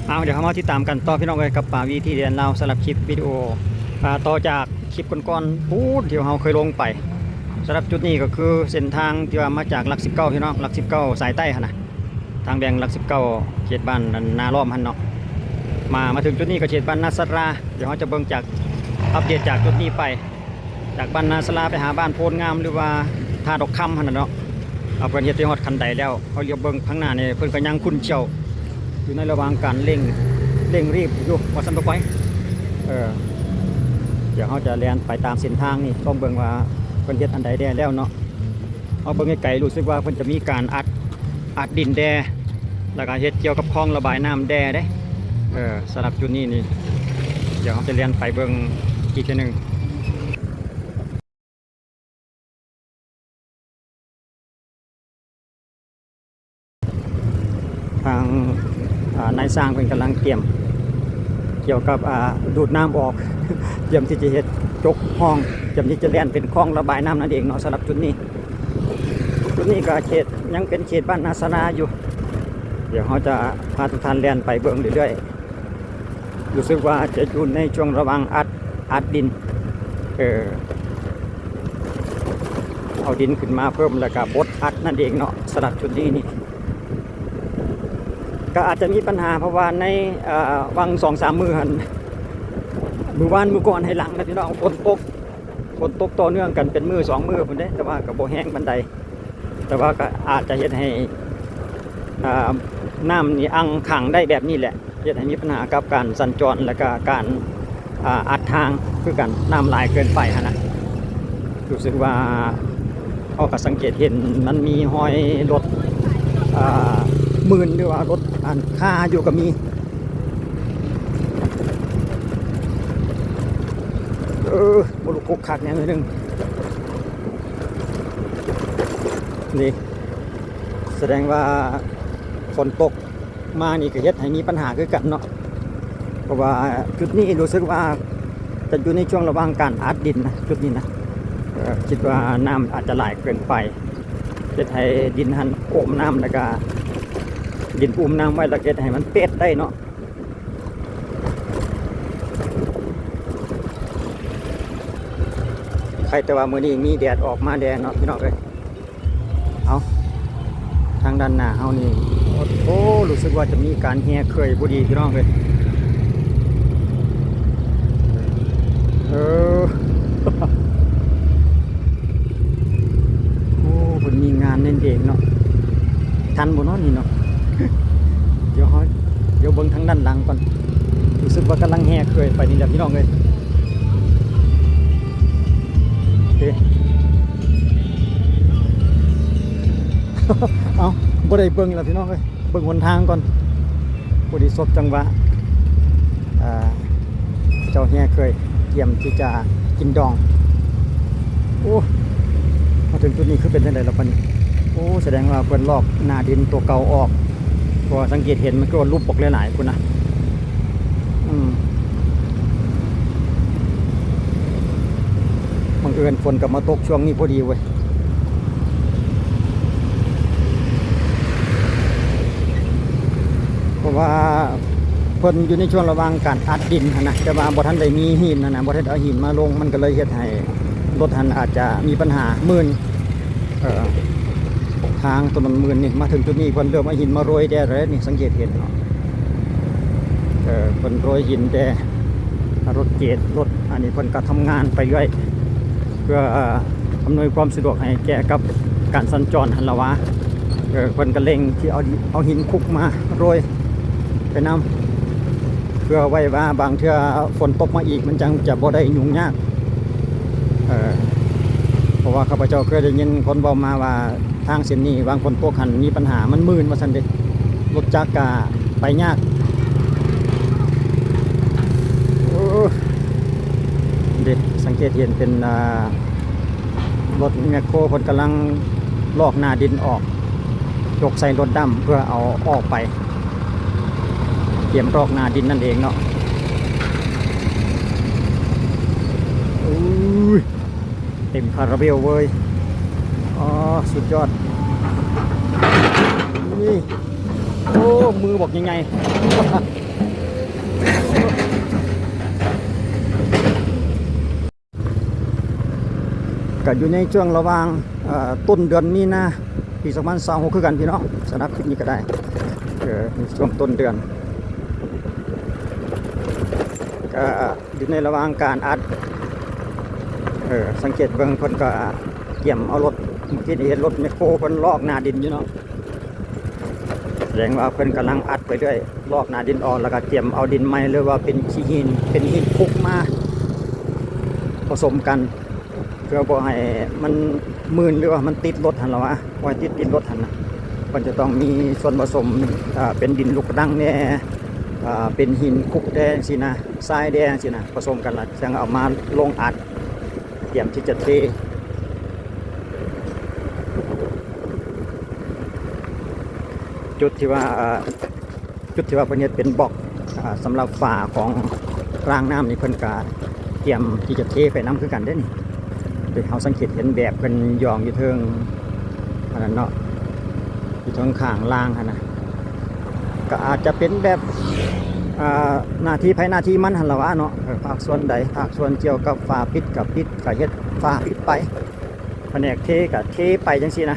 ເອົາ ດຽວເຮົາມາຕິດຕາມກັນຕໍ່ ພີ່ນ້ອງເອີຍ ກັບປາວີ ທີ່ແດນລາວ ສຳລັບຄລິບວິດີໂອ ອ່າ ຕໍ່ຈາກຄລິບກ່ອນໆ ພຸ້ນ ທີ່ເຮົາເຄີຍລົງໄປ. ສຳລັບຈຸດນີ້ກໍຄືເສັ້ນທາງທີ່ວ່າມາຈາກຫຼັກສິບເກົ້າ ພີ່ນ້ອງ, ຫຼັກສິບເກົ້າສາຍໃຕ້ຫັ້ນນະ, ທາງແບ່ງຫຼັກສິບເກົ້າ ເຂດບ້ານນາລ້ອມຫັ້ນເນາະ. ມາ ມາເຖິງຈຸດນີ້ກໍເຂດບ້ານນາສາລາ. ດຽວເຮົາຈະເບິ່ງຈາກ ອັບເດດຈາກຈຸດນີ້ໄປ ຈາກບ້ານນາສາລາໄປຫາບ້ານໂພນງາມ ຫຼືວ່າທ່າດອກຄຳຫັ້ນນະເນາະ. ເອົາ ເພິ່ນເຮັດໄປຮອດຂັ້ນໃດແລ້ວ? ເຮົາລຽບເບິ່ງຂ້າງໜ້ານີ້ ເພິ່ນກໍຍັງຂຸ້ນຂຽວ ຢູ່ໃນລະຫວ່າງການເລັ່ງ ເລັ່ງຣີບຢູ່ ວ່າຊັ້ນໄປ. ເອີ ດຽວເຮົາຈະແລ່ນໄປຕາມເສັ້ນທາງນີ້ ລອງເບິ່ງວ່າເພິ່ນເຮັດອັນໃດແດ່ແລ້ວເນາະ. ເຮົາເບິ່ງໄກໆ ຮູ້ສຶກວ່າເພິ່ນຈະມີການອັດ ອັດດິນແດ່ ແລ້ວກໍເຮັດກ່ຽວກັບຄອງລະບາຍນ້ຳແດ່ເດ້. ເອີ ສຳລັບຈຸດນີ້ນີ້ ດຽວເຮົາຈະແລ່ນໄປເບິ່ງອີກເທື່ອໜຶ່ງ. ທາງ ອ່າ ນາຍຊ່າງເພິ່ນກຳລັງກຽມ ກ່ຽວກັບ ອ່າ ດູດນ້ຳອອກ ກຽມທີ່ຈະເຮັດຈົກຮ່ອງ ກຽມທີ່ຈະແລ່ນເປັນຄອງລະບາຍນ້ຳນັ້ນເອງເນາະ. ສຳລັບຈຸດນີ້ ຈຸດນີ້ກໍເຂດ ຍັງເປັນເຂດບ້ານນາສາລາຢູ່. ດຽວເຮົາຈະພາທຸກທ່ານແລ່ນໄປເບິ່ງເລື້ອຍໆ. ຮູ້ສຶກວ່າຈະຢູ່ໃນຊ່ວງລະຫວ່າງອັດ ອັດດິນ ເອີ ເອົາດິນຂຶ້ນມາເພີ່ມ ແລ້ວກະບົດອັດນັ້ນເອງເນາະ. ສຳລັບຈຸດນີ້ນີ້ ກະອາດຈະມີບັນຫາ ເພາະວ່າໃນ ເອີ ຫວ່າງສອງສາມມື້ຫັ້ນ ມື້ວານມື້ກ່ອນໃຫ້ຫຼັງນະ ພີ່ນ້ອງ ຝົນຕົກ ຝົນຕົກຕໍ່ເນື່ອງກັນເປັນມື້ສອງມື້ພຸ້ນເດ້ ແຕ່ວ່າກະບໍ່ແຮງປານໃດ. ແຕ່ວ່າກໍອາດຈະເຮັດໃຫ້ ອ່າ ນ້ຳນີ້ອັ່ງຂັງໄດ້ແບບນີ້ແຫຼະ ເຮັດໃຫ້ມີບັນຫາກັບການສັນຈອນ ແລະກະການ ອ່າ ອັດທາງຄືກັນ ນ້ຳຫຼາຍເກີນໄປຫັ້ນນະ. ຮູ້ສຶກວ່າເຮົາກໍສັງເກດເຫັນມັນມີຮອຍລົດ ອ່າ ມື່ນ ຫຼືວ່າລົດອັນຄາຢູ່ກໍມີ. ເອີ ບໍ່ລຸກຄຸກຄັກແນວໜຶ່ງ ນີ້ ສະແດງວ່າຝົນຕົກມານີ້ກໍເຮັດໃຫ້ມີບັນຫາຄືກັນເນາະ ເພາະວ່າຈຸດນີ້ຮູ້ສຶກວ່າຈະຢູ່ໃນຊ່ວງລະຫວ່າງການອັດດິນນະ ຈຸດນີ້ນະ. ເອີ ຄິດວ່ານ້ຳອາດຈະຫຼາຍເກີນໄປ ເຮັດໃຫ້ດິນຫັ້ນໂອມນ້ຳ ແລ້ວກະດິນໂອມນ້ຳໄວ້ ແລ້ວເຮັດໃຫ້ມັນເປດໄດ້ເນາະ. ໃຄແຕ່ວ່າມື້ນີ້ມີແດດອອກມາແດ່ເນາະ ພີ່ນ້ອງເອີຍ. ເອົາ ທາງດ້ານໜ້າເຮົານີ້ ໂອ້ ຮູ້ສຶກວ່າຈະມີການແຫ່ເຂີຍພໍດີ ພີ່ນ້ອງເອີຍ. ເອີ ໂອ້ ເພິ່ນມີງານນັ້ນເອງເນາະ ທັນບໍ່ເນາະນີ້ເນາະ. ດຽວເຮົາ ດຽວເບິ່ງທາງດ້ານຫຼັງກ່ອນ ຮູ້ສຶກວ່າກຳລັງແຫ່ເຂີຍໄປນີ້ແຫຼະ ພີ່ນ້ອງເອີຍ. ເອີ ເອົ້າ ບໍ່ໄດ້ເບິ່ງແລ້ວ ພີ່ນ້ອງເອີຍ. ເບິ່ງຫົນທາງກ່ອນ ພໍດີສົບຈັງຫວະ ເຈົ້າແຫ່ເຂີຍກຽມທີ່ຈະກິນດອງ. ໂອ້ ມາເຖິງຈຸດນີ້ຄືເປັນຈັ່ງໃດລະບັດນີ້? ໂອ້ ສະແດງວ່າເພິ່ນລອກໜ້າດິນຕົວເກົ່າອອກ ເພາະວ່າສັງເກດເຫັນມັນຄືວ່າຫຼຸບອອກຫຼາຍໆພຸ້ນນະ. ອືມ ບັງເອີນຝົນກໍມາຕົກຊ່ວງນີ້ພໍດີເວີຍ. ເພາະວ່າເພິ່ນຢູ່ໃນຊ່ວງລະຫວ່າງການອັດດິນຫັ້ນນະ ແຕ່ວ່າບໍ່ທັນໄດ້ມີຫີນຫັ້ນນະ ບໍ່ທັນເອົາຫີນມາລົງ ມັນກໍເລີຍເຮັດໃຫ້ລົດຫັ້ນອາດຈະມີບັນຫາມື່ນ ເອີ ທາງຖະໜົນມື່ນນີ້. ມາເຖິງຈຸດນີ້ເພິ່ນເລີ່ມເອົາຫີນມາໂລຍແດ່ແລ້ວນີ້ ສັງເກດເຫັນເນາະ. ເອີ ເພິ່ນໂລຍຫີນແດ່ ລົດເກດ ລົດອັນນີ້ເພິ່ນກໍທຳງານໄປເລື້ອຍ ເພື່ອອຳນວຍຄວາມສະດວກໃຫ້ແກ່ກັບການສັນຈອນຫັ້ນລະຫວາ. ເອີ ເພິ່ນກໍເລັ່ງທີ່ເອົາ ເອົາຫີນຄຸກມາໂລຍໄປນຳ ເພື່ອໄວ້ວ່າບາງເທື່ອຝົນຕົກມາອີກ ມັນຈັ່ງຈະບໍ່ໄດ້ຫຍຸ້ງຍາກ. ເອີ ເພາະວ່າຂ້າພະເຈົ້າເຄີຍໄດ້ຍິນຄົນເວົ້າມາວ່າ ທາງເສັ້ນນີ້ຫວ່າງຝົນຕົກຫັ້ນມີບັນຫາ ມັນມື່ນວ່າຊັ້ນເດ ລົດຈັກກະໄປຍາກ. ໂອ້ ເດ ສັງເກດເຫັນເປັນ ອ່າ ລົດແມັກໂຄເພິ່ນກຳລັງລອກໜ້າດິນອອກ ຍົກໃສ່ລົດດຳເພື່ອເອົາອອກໄປ ກຽມລອກໜ້າດິນນັ້ນເອງເນາະ. ໂອ້ຍ ເຕັມຄາຣາເບວເວີຍ. ອໍ ສຸດຍອດ ນີ້ ໂອ້ ມືບັກໃຫຍ່ໆ. ກໍຢູ່ໃນຊ່ວງລະຫວ່າງ ເອີ ຕົ້ນເດືອນມີນາ ປີສອງພັນຊາວຫົກຄືກັນພີ່ນ້ອງ ສຳລັບຄລິບນີ້ກໍໄດ້ ເອີ ໃນຊ່ວງຕົ້ນເດືອນ ກໍຢູ່ໃນລະຫວ່າງການອັດ ເອີ ສັງເກດເບິ່ງເພິ່ນກໍກຽມເອົາລົດ ເມື່ອກີ້ນີ້ເຫັນລົດແມັກໂຄເພິ່ນລອກໜ້າດິນຢູ່ເນາະ ສະແດງວ່າເພິ່ນກຳລັງອັດໄປເລື້ອຍ ລອກໜ້າດິນອອກ ແລ້ວກໍກຽມເອົາດິນໃໝ່ ຫຼືວ່າເປັນຂີ້ຫີນ ເປັນຫີນຄຸກມາປະສົມກັນ ເພື່ອບໍ່ໃຫ້ມັນມື່ນ ຫຼືວ່າມັນຕິດລົດຫັ້ນລະຫວາ ບໍ່ໃຫ້ຕິດ ຕິດລົດຫັ້ນນະ ເພິ່ນຈະຕ້ອງມີສ່ວນປະສົມ ເປັນດິນລູກກະດັງແດ່ ເປັນຫີນຄຸກແດ່ຈັ່ງຊີ້ນະ ຊາຍແດ່ຈັ່ງຊີ້ນະ ປະສົມກັນ ແລ້ວຈັ່ງເອົາມາລົງອັດ ກຽມທີ່ຈະເທ ຈຸດທີ່ວ່າ ເອີ ຈຸດທີ່ວ່າເພິ່ນເຮັດເປັນບລັອກ ອາ ສຳລັບຝາຂອງລາງນ້ຳນີ້ ເພິ່ນກະກຽມທີ່ຈະເທໄປນຳຄືກັນເດ້ນີ້ ເຮົາສັງເກດເຫັນແບບເພິ່ນຢອງຢູ່ເທິງ ອັນນັ້ນເນາະ ຢູ່ເທິງຂ້າງລາງຫັ້ນນະ ກະອາດຈະເປັນແບບ ອາ ໜ້າທີ່ໃຜໜ້າທີ່ມັນຫັ້ນລະຫວາເນາະ ເອີ ພາກສ່ວນໃດ ພາກສ່ວນກ່ຽວກັບຝາປິດກະປິດ ກະເຮັດຝາປິດໄປ ພະແນກເທກະເທໄປຈັ່ງຊີ້ນະ.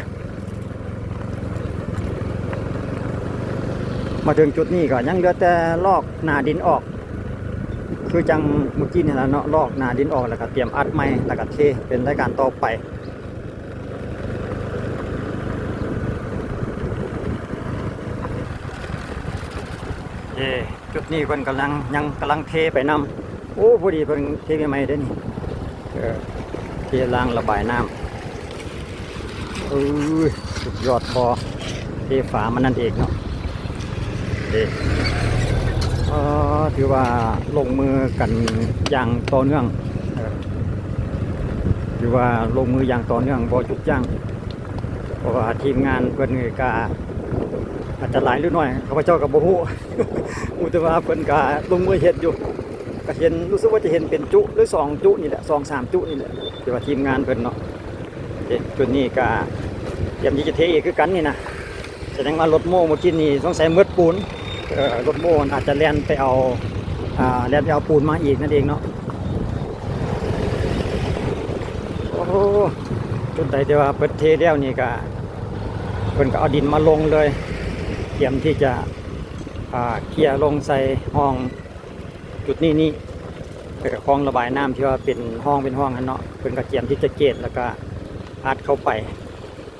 ມາເຖິງຈຸດນີ້ກໍຍັງເຫຼືອແຕ່ລອກໜ້າດິນອອກ ຄືຈັ່ງມື້ກີ້ນີ້ລະເນາະ ລອກໜ້າດິນອອກ ແລ້ວກໍຕຽມອັດໃໝ່ ແລ້ວກໍເທເປັນລາຍການຕໍ່ໄປ. ເອີ ຈຸດນີ້ເພິ່ນກຳລັງ ຍັງກຳລັງເທໄປນຳ. ໂອ້ ພໍດີເພິ່ນເທໃໝ່ໆເດ້ນີ້ ເອີ ເທລາງລະບາຍນ້ຳ ເອີຍ ສຸດຍອດ ພໍເທຝາມັນນັ້ນເອງເນາະ ເດ້ ເອີ ຖືວ່າລົງມືກັນຢ່າງຕໍ່ເນື່ອງ ເອີ ຖືວ່າລົງມືຢ່າງຕໍ່ເນື່ອງ ບໍ່ຢຸດຢັ້ງ ເພາະວ່າທີມງານເພິ່ນນີ້ກະອາດຈະຫຼາຍຫຼືໜ້ອຍ ຂ້າພະເຈົ້າກໍບໍ່ຮູ້ ຮູ້ແຕ່ວ່າເພິ່ນກະລົງມືເຮັດຢູ່ ກະເຫັນ ຮູ້ສຶກວ່າຈະເຫັນເປັນຈຸ ຫຼື ສອງຈຸນີ້ແຫຼະ ສອງສາມຈຸນີ້ແຫຼະ ທີ່ວ່າທີມງານເພິ່ນເນາະ ເອີ ຈຸດນີ້ກະຕຽມທີ່ຈະເທອີກຄືກັນນີ້ນະ ສະແດງວ່າລົດໂມ້ມື້ກີ້ນີ້ສົງໄສໝົດປູນ ເອີ ລົດໂມ້ອາດຈະແລ່ນໄປເອົາ ອ່າ ແລ່ນໄປເອົາປູນມາອີກນັ້ນເອງເນາະ. ໂອ້ ຈຸດໃດທີ່ວ່າເພິ່ນເທແລ້ວນີ້ກະ ເພິ່ນກໍເອົາດິນມາລົງເລີຍ ກຽມທີ່ຈະ ອ່າ ເກຍລົງໃສ່ຮ່ອງຈຸດນີ້ນີ້ ເອີ ຮ່ອງລະບາຍນ້ຳທີ່ວ່າເປັນຮ່ອງເປັນຮ່ອງຫັ້ນເນາະ ເພິ່ນກໍກຽມທີ່ຈະເກດ ແລ້ວກໍອັດເຂົ້າໄປ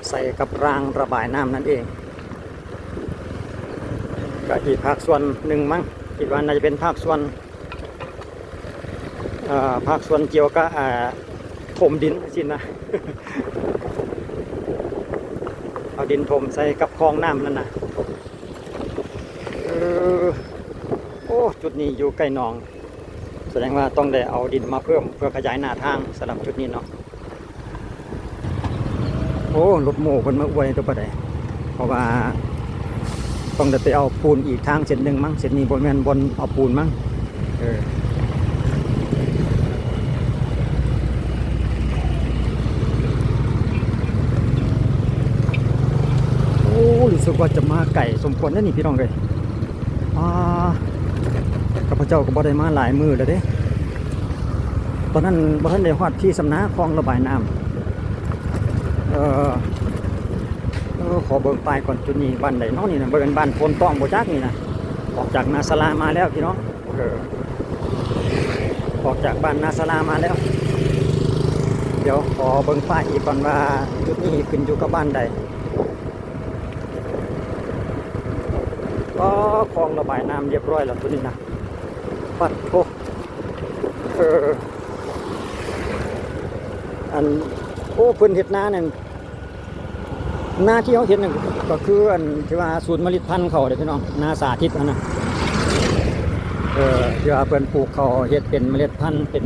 ໃສ່ກັບລາງລະບາຍນ້ຳນັ້ນເອງ ກໍອີກພາກສ່ວນໜຶ່ງມັ້ງ ຄິດວ່າໜ້າຈະເປັນພາກສ່ວນ ເອີ ພາກສ່ວນກ່ຽວກັບ ອ່າ ຖົມດິນຈັ່ງຊີ້ນະ ເອົາດິນຖົມໃສ່ກັບຄອງນ້ຳນັ້ນນະ ເອີ ໂອ້ ຈຸດນີ້ຢູ່ໃກ້ໜອງ ສະແດງວ່າຕ້ອງໄດ້ເອົາດິນມາເພີ່ມເພື່ອຂະຫຍາຍໜ້າທາງສຳລັບຈຸດນີ້ເນາະ. ໂອ້ ລົດໂມ້ເພິ່ນມາອວຍຕົວປານໃດ ເພາະວ່າຕ້ອງໄດ້ໄປເອົາປູນອີກທາງເສັ້ນໜຶ່ງມັ້ງ ເສັ້ນນີ້ບໍ່ແມ່ນບ່ອນເອົາປູນມັ້ງ ເອີ ໂອ້ ຮູ້ສຶກວ່າຈະມາໄກສົມຄວນເດ້ນີ້ພີ່ນ້ອງເອີຍ ອ່າ ຂ້າພະເຈົ້າກໍບໍ່ໄດ້ມາຫຼາຍມື້ແລ້ວເດ້ ຕອນນັ້ນບໍ່ທັນໄດ້ຮອດພີ້ສ່ຳນາ ຄອງລະບາຍນ້ຳ ເອີ ເອີ ຂໍເບິ່ງປ້າຍກ່ອນ ຈຸດນີ້ບ້ານໃດເນາະນີ້ນະ ບໍ່ແມ່ນບ້ານໂພນຕ້ອງບໍ່ຈັກນີ້ນະ ອອກຈາກນາສາລາມາແລ້ວພີ່ນ້ອງ ເອີ ອອກຈາກບ້ານນາສາລາມາແລ້ວ ດຽວຂໍເບິ່ງປ້າຍອີກກ່ອນວ່າຈຸດນີ້ຂຶ້ນຢູ່ກັບບ້ານໃດ. ອໍ ຄອງລະບາຍນ້ຳລຽບຮ້ອຍແລ້ວໂຕນີ້ນະ ປັດໂທ ເອີ ອັນ ໂອ້ ເພິ່ນເຮັດນານັ້ນ ນາທີ່ເຮົາເຫັນນັ້ນກໍຄືອັນທີ່ວ່າສູນເມລັດພັນເຂົ້າເດ້ພີ່ນ້ອງ ນາສາທິດຫັ້ນນະ ເອີ ທີ່ວ່າເພິ່ນປູກເຂົ້າເຮັດເປັນເມລັດພັນ ເປັນ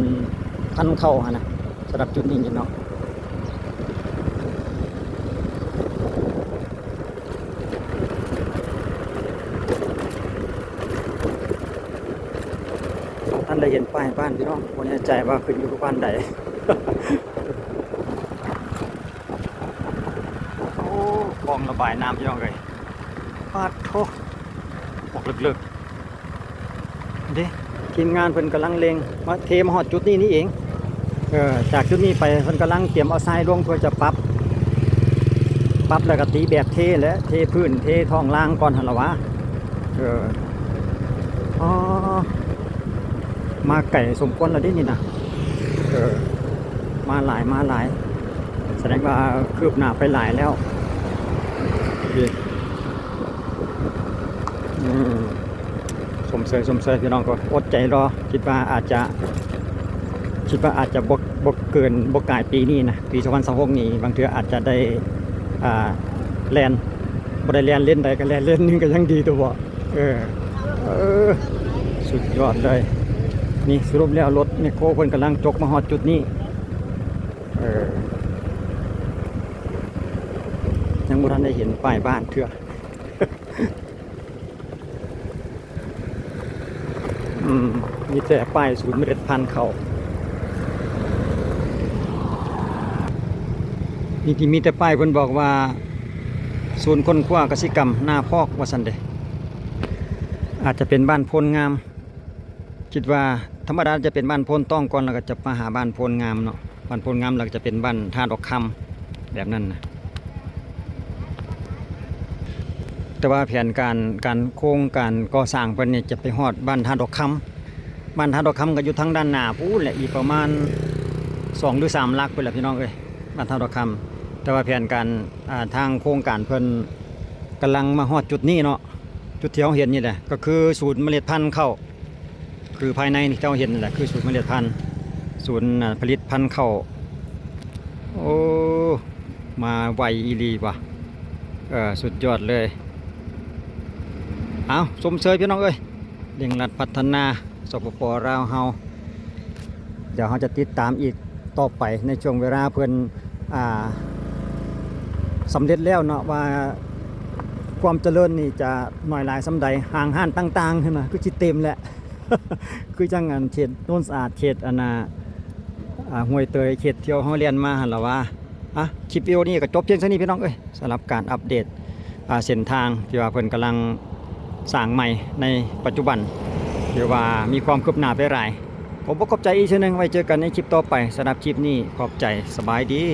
ພັນເຂົ້າຫັ້ນນະ ສຳລັບຈຸດນີ້ເນາະ. ບໍ່ທັນໄດ້ເຫັນປ້າຍບ້ານພີ່ນ້ອງ ບໍ່ແນ່ໃຈວ່າຂຶ້ນຢູ່ກັບບ້ານໃດ. ໂອ້ ຄອງລະບາຍນ້ຳພີ່ນ້ອງເອີຍ ປາດໂທ້ ອອກເລິກໆ. ເດ້ ທີມງານເພິ່ນກຳລັງເລັ່ງມາເທມາຮອດຈຸດນີ້ນີ້ເອງ. ເອີ ຈາກຈຸດນີ້ໄປເພິ່ນກຳລັງກຽມເອົາຊາຍລົງ ເພື່ອຈະປັບ ປັບແລ້ວກໍຕີແບບເທແຫຼະ ເທພື້ນ ເທທ້ອງລ່າງກ່ອນຫັ້ນລະຫວາ. ເອີ ອໍ ມາໄກສົມຄວນແລ້ວເດ້ນີ້ນະ. ເອີ ມາຫຼາຍ ມາຫຼາຍ ສະແດງວ່າຄືບໜ້າໄປຫຼາຍແລ້ວ. ເອີ ອືມ ຊົມເຊີຍ ຊົມເຊີຍ ພີ່ນ້ອງກໍອົດໃຈລໍ. ຄິດວ່າອາດຈະ ຄິດວ່າອາດຈະບໍ່ ບໍ່ເກີນ ບໍ່ກາຍປີນີ້ນະ ປີສອງພັນຊາວຫົກນີ້ ບາງເທື່ອອາດຈະໄດ້ ອ່າ ແລ່ນ ບໍ່ໄດ້ແລ່ນເລນໃດ ກໍແລ່ນເລນໜຶ່ງກໍຍັງດີຕົວະ. ເອີ ເອີ ສຸດຍອດເລີຍ. ນີ້ສະຫຼຸບແລ້ວ ລົດແມັກໂຄເພິ່ນກຳລັງຈົກມາຮອດຈຸດນີ້. ເອີ ຍັງບໍ່ທັນໄດ້ເຫັນປ້າຍບ້ານເທື່ອ. ອືມ ມີແຕ່ປ້າຍສູນເມລັດພັນເຂົ້າ. ມີ ມີແຕ່ປ້າຍເພິ່ນບອກວ່າ ສູນຄົ້ນຄວ້າກະສິກຳນາພອກ ວ່າຊັ້ນເດ. ອາດຈະເປັນບ້ານໂພນງາມ. ຄິດວ່າທຳມະດາຈະເປັນບ້ານໂພນຕ້ອງກ່ອນ ແລ້ວກໍຈະມາຫາບ້ານໂພນງາມເນາະ. ບ້ານໂພນງາມ ແລ້ວກໍຈະເປັນບ້ານທ່າດອກຄຳ ແບບນັ້ນນະ. ແຕ່ວ່າແຜນການ ການໂຄງການກໍ່ສ້າງເພິ່ນນີ້ ຈະໄປຮອດບ້ານທ່າດອກຄຳ. ບ້ານທ່າດອກຄຳກໍຢູ່ທາງດ້ານໜ້າພຸ້ນແຫຼະ ອີກປະມານສອງຫຼືສາມຫຼັກພຸ້ນແຫຼະ ພີ່ນ້ອງເອີຍ ບ້ານທ່າດອກຄຳ. ແຕ່ວ່າແຜນການ ອ່າ ທາງໂຄງການເພິ່ນກຳລັງມາຮອດຈຸດນີ້ເນາະ. ຈຸດທີ່ເຮົາເຫັນນີ້ແຫຼະ ກໍຄືສູນເມລັດພັນເຂົ້າ ຄືພາຍໃນທີ່ເຈົ້າເຫັນແຫຼະ ຄືສູນເມລັດພັນ ສູນ ອ່າ ຜະລິດພັນເຂົ້າ. ໂອ້ ມາໄວອີ່ຫຼີຫວາ. ເອີ ສຸດຍອດເລີຍ. ເອົາ ຊົມເຊີຍພີ່ນ້ອງເອີຍ ເລັ່ງລັດພັດທະນາ ສປປ ລາວເຮົາ. ດຽວເຮົາຈະຕິດຕາມອີກຕໍ່ໄປ ໃນຊ່ວງເວລາເພິ່ນ ອ່າ ສຳເລັດແລ້ວເນາະ ວ່າຄວາມຈະເລີນນີ້ຈະໜ້ອຍຫຼາຍສ່ຳໃດ. ຫ້າງຮ້ານຕ່າງໆຫັ້ນນະ ຄືຊິເຕັມແຫຼະ ຄືຈັ່ງອັນເຂດໂນນສະອາດ ເຂດອັນນ່າ ອ່າ ຫ້ວຍເຕີຍ ເຂດທີ່ເຮົາແລ່ນມາຫັ້ນລະຫວາ. ອ່ະ ຄລິບວິດີໂອນີ້ກໍຈົບພຽງເທົ່ານີ້ ພີ່ນ້ອງເອີຍ. ສຳລັບການອັບເດດ ອ່າ ເສັ້ນທາງທີ່ວ່າເພິ່ນກຳລັງສ້າງໃໝ່ໃນປັດຈຸບັນ ຖືວ່າມີຄວາມຄືບໜ້າໄປຫຼາຍ. ຂໍບອກຂອບໃຈອີກເທື່ອໜຶ່ງ ໄວ້ເຈີກັນໃນຄລິບຕໍ່ໄປ. ສຳລັບຄລິບນີ້ ຂອບໃຈ ສະບາຍດີ.